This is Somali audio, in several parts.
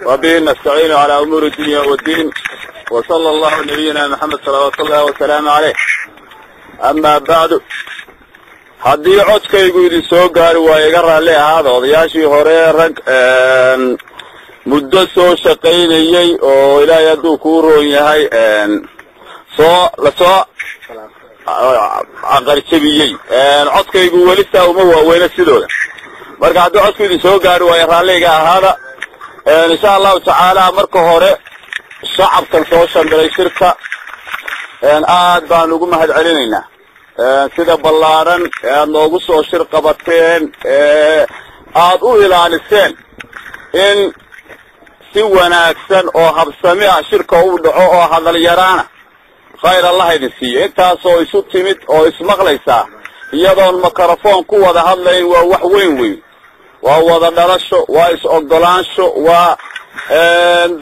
وبه نستعين على أمور الدنيا والدين، وصلى الله نبينا محمد صلوات الله وسلامه عليه. أما بعد، haddii codkaygu idin soo gaari waa iga raalli ahaada. Odayaashii hore rag muddo soo shaqaynayay oo Ilaahay hadduu kuu roon yahay soo lasoo aqarjabiyey, codkaygu weli saa uma waaweyna sidooda. Marka haddii codku idin soo gaari waayo, raalliga ahaada. Insha Allahu tacaala, marka hore shacabkan soo shambilay shirka aad baan ugu mahad celinaynaa sida ballaaran ee aad noogu soo shir qabateen, ee aad u ilaaliseen in si wanaagsan oo habsami ah shirka u dhaco oo hadal yaraana. Khayr Allah idin siiyo. Intaasoo isu timid oo ismaqlaysaa iyadoon mikrofon ku wada hadlayn waa wax weyn weyn, waa wada dhalasho, waa is-ogolaansho, waa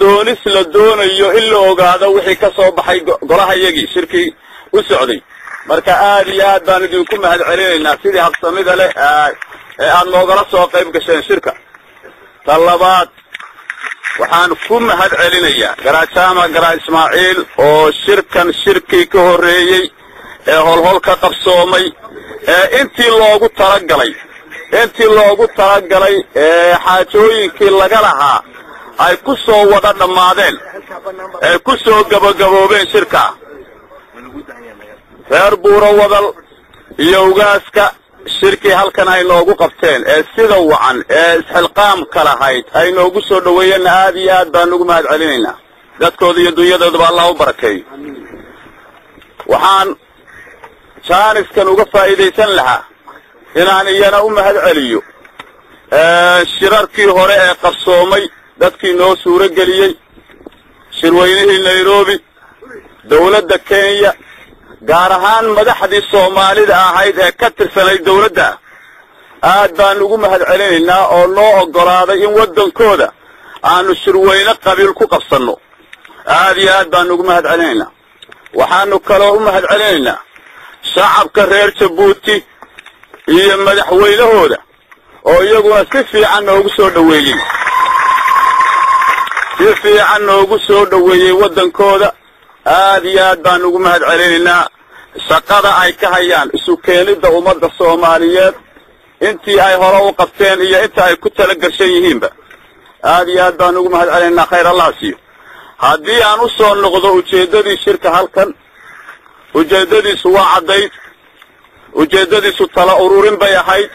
doonis la doonayo in la ogaado wixii ka soo baxay golaha yagii shirkii u socday. Marka aad iyo aad baan idinku mahad celinaynaa sidii habsamida leh ee aad noogala soo qayb gasheen shirka. Ta labaad, waxaan ku mahad celinayaa Garajaama Garaa Ismaaciil oo shirkan shirkii ka horreeyey ee holhol ka qabsoomay ee intii loogu talagalay ee xaajooyinkii laga lahaa ay ku soo wada dhammaadeen, ay ku soo gabagaboobeen shirka. Reer Buuro Wadal iyo ugaaska shirkii halkan ay noogu qabteen ee sida wacan ee isxilqaamka lahayd ay noogu soo dhoweeyeenna aad iyo aad baan ugu mahad celinaynaa. Dadkooda iyo dunyadoodaba Allah u barakeeyo. Waxaan jaaniskan uga faa'iidaysan lahaa inaan iyana u mahad celiyo shirarkii hore ee qabsoomay dadkii noo suuro geliyey, shirweynihii Nairobi, dawladda Kenya, gaar ahaan madaxdii Soomaalida ahayd ee ka tirsanayd dawladda. Aad baan ugu mahad celinaynaa oo noo oggolaaday in waddankooda aanu shirweyne qabiil ku qabsanno. Aad iyo aad baan ugu mahad celinaynaa. Waxaanu kaloo u mahad celinaynaa shacabka reer Jabuuti iyo madaxweynahooda oo iyaguna si fiican noogu soo dhoweeyey, si fiican noogu soo dhoweeyey waddankooda. Aad iyo aad baan ugu mahad celinaynaa shaqada ay ka hayaan isu keenidda ummadda Soomaaliyeed, intii ay hore u qabteen iyo inta ay ku tala gashan yihiinba. Aad iyo aad baan ugu mahad celinaynaa, khayr Allah siiyo. Haddii aan u soo noqdo ujeeddadii shirka halkan, ujeeddadiisu waa caddayd. Ujeeddadiisu tala ururin bay ahayd.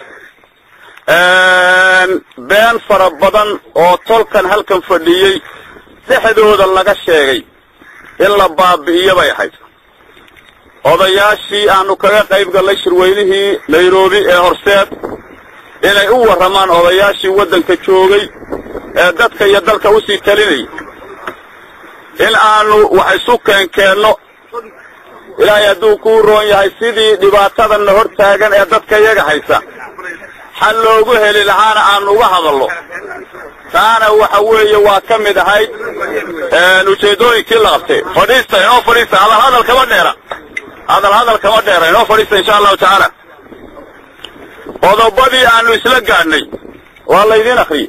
Been fara badan oo tolkan halkan fadhiyey dhexdooda laga sheegay in la baabi'iyo bay ahayd. Odayaashii aanu kaga qayb gallay shirweynihii Nairobi ee Horseed inay u warramaan odayaashii waddanka joogay ee dadka iyo dalka usii talinayay, in aanu wax isu keenkeenno, Ilaahay hadduu kuu roon yahay, sidii dhibaatadanna hor taagan ee dadka iyaga haysa xal loogu heli lahaana aanu uga hadallo. Taana waxa weeye waa ka mid ahayd ujeeddooyinkii la qabtay. Fadhiista, inoo fadhiista. Hadal hadal kama dheera, hadal hadal kama dheera. Inoo fadhiista, insha Allahu tacaala. Qodobadii aanu isla gaadhnay waa laydin akriyey.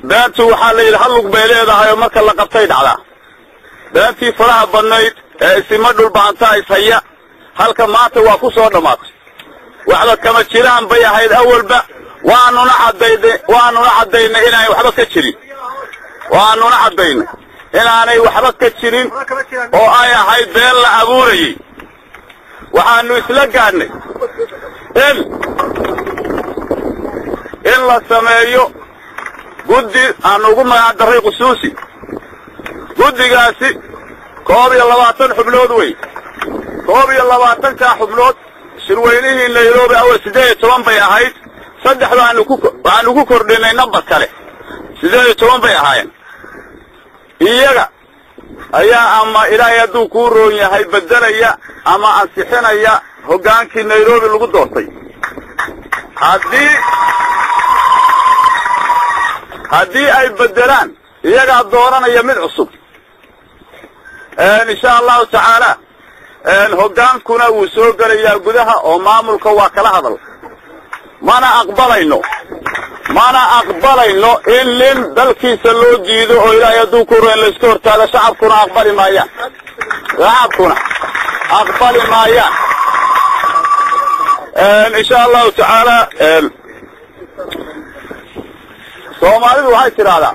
Beentu waxaa la yidhi hal lug bay leedahay oo marka la qabtay dhacdaa. Beentii faraha badnayd ee isima Dhulbaantaa ishaya halka maanta waa ku soo dhammaatay. Waxba kama jiraan bay ahayd awalba, waanuna caddaynay inaanay waxba ka jirin, waanuna caddaynay inaanay waxba ka jirin oo ay ahayd been la abuurayey. Waxaanu isla gaadhnay in la sameeyo guddi aanu ugu magac darray qusuusi. Guddigaasi 21 xubnood wey. 21-kaa xubnood shirweynihii Nairobi awal 18 bay ahayd, 3 waxaanu ku kordhinay nambar kale, 18 bay ahaayeen. Iyaga ayaa ama Ilaahay hadduu kuu roon yahay bedelaya ama ansixinaya hoggaankii Nairobi lagu doortay. Haddii ay bedelaan iyagaa dooranaya mid cusub insha allahu tacaala. Hoggaankuna wuu soo gelayaa gudaha oo maamulka waa kala hadal. Mana aqbalayno in nin dalkiisa loo diido oo Ilaahay hadduu ku roon layska hortaago. Shacabkuna aqbali maayaan, shacabkuna aqbali maayaan insha allahu tacaala. Soomaalidu waxay tidhaahdaa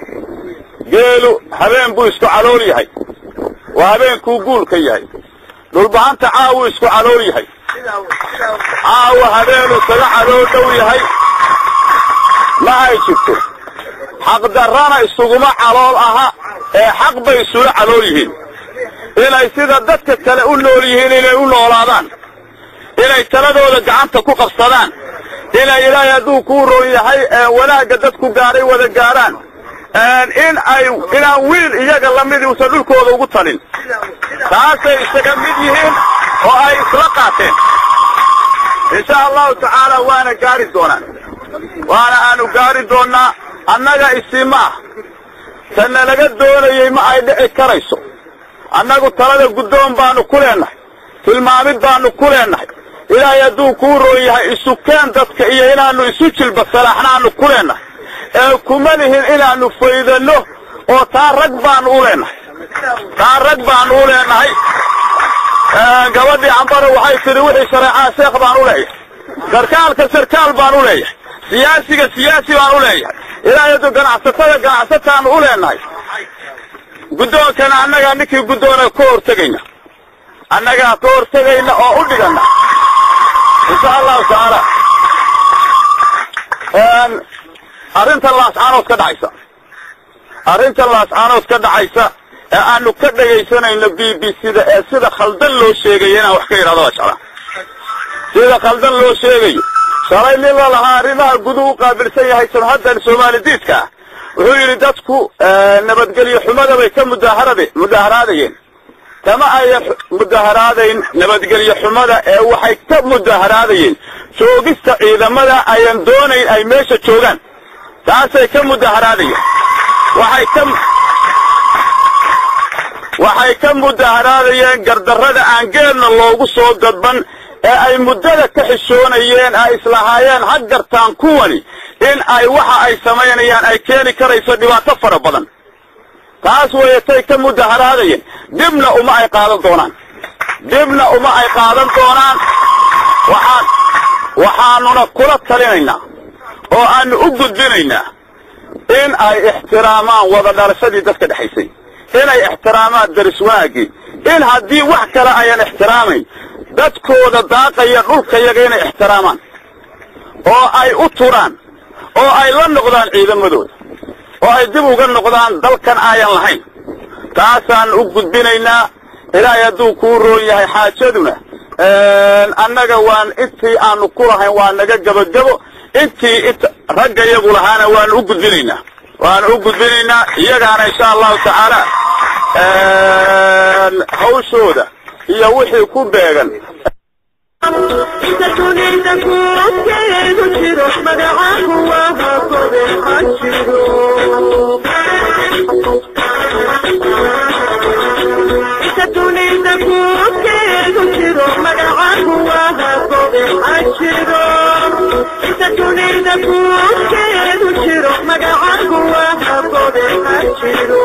geelu habeen buu isku calool yahay, waa habeenkuu guulka yahay. Dhulbahanta caawuu isku calool yahay, caawa habeenuu kaga calool dhow yahay ma ay jirto. Xaqdarrana isuguma calool aha ee xaq bay isula calool yihiin. Inay sida dadka kale u nool yihiin inay u noolaadaan, inay taladooda gacanta ku qabsadaan, inay Ilaahay hadduu kuu roon yahay wanaagga dadku gaadhay wada gaadhaan, in ay inaan wiil iyaga lamidii uusan dhulkooda ugu talin, taasay isaga mid yihiin oo ay isla qaateen insha allahu tacaala. Waana gaari doonaan, waana aanu gaari doonnaa. Annaga isima ah tanna laga doonayey ma ay dhici karayso. Annagu talada guddoon baanu ku leennahay, tilmaamid baanu ku leennahay. Ilaahay hadduu kuu roon yahay isu keen dadka iyo inaannu isu jilba salaaxnaanu ku leennahay, ee kuma lihin inaannu faydanno oo taa rag baanu u leennahay, taa rag baanu u leennahay. Gabadhii Cambaro waxay tidhi wixii shareecaa sheekh baan u leeyahay, sarkaalka sarkaal baan u leeyahay, siyaasiga siyaasi baan u leeyahay, Ilaahay hadduu ganacsatada ganacsataanu u leennahay. Guddoonkana annagaa ninkii guddoona ka hortegayna, annagaa ka hortegayna oo u dhigana insha allahu tacaala. Arrinta Laascaanood ka dhacaysa, arrinta Laascaanood ka dhacaysa ee aanu ka dhegaysanayno BBC-da ee sida khaldan loo sheegayo inaan wax ka yidhahdo waa jeclaa. Sida khaldan loo sheegayo, shalay nin la lahaa arrimaha guduhu u qaabilsan yahay jamhaddan Soomaali diidka ah wuxuu yidhi dadku nabadgelyo xumada bay ka mudaaharaadayeen. Kama ayan mudaharaadayn nabadgelyo xumada ee waxay ka mudaharaadayeen joogista ciidamada ayan doonayn ay meesha joogaan, taasay ka mudaharaadayeen. Waxay ka mudaharaadayeen gardarrada aan geedna loogu soo gadban ee ay muddada ka xishoonayeen, ay islahaayeen ha gartaan kuwani in ay waxa ay samaynayaan ay keeni karayso dhibaato fara badan. Taas wayatay ka mudaharaadayeen. Dibna uma ay qaadan doonaan, dibna uma ay qaadan doonaan. Waxaanuna kula talinaynaa oo aanu u gudbinaynaa in ay ixtiraamaan wada dhalashadii dadka dhexaysay, inay ixtiraamaan daris wanaaggii, in haddii wax kale ayan ixtiraamayn dadkooda daaqaya dhulkayaga inay ixtiraamaan oo ay u turaan oo ay la noqdaan ciidamadooda oo ay dib uga noqdaan dalkan ayan lahayn. Taasaan u gudbinaynaa. Ilaahay hadduu kuu roon yahay xaajaduna annaga waan intii aanu ku lahayn waa naga gabagabo, intii ragga iyagu lahaana waanu u gudbinaynaa, waanu u gudbinaynaa iyagaana insha allahu tacaala hawshooda iyo wixii ku beegan. Inta dunida guurkeedu jiro magacaagu waa hakobe ha jiro. Inta dunida guurkeedu jiro magacaagu waa hakobe ha jiro. Inta dunida guurkeedu jiro magacaagu waa hakobe ha jiro.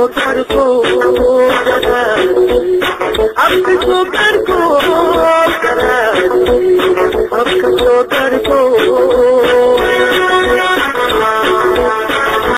Soo taariikho.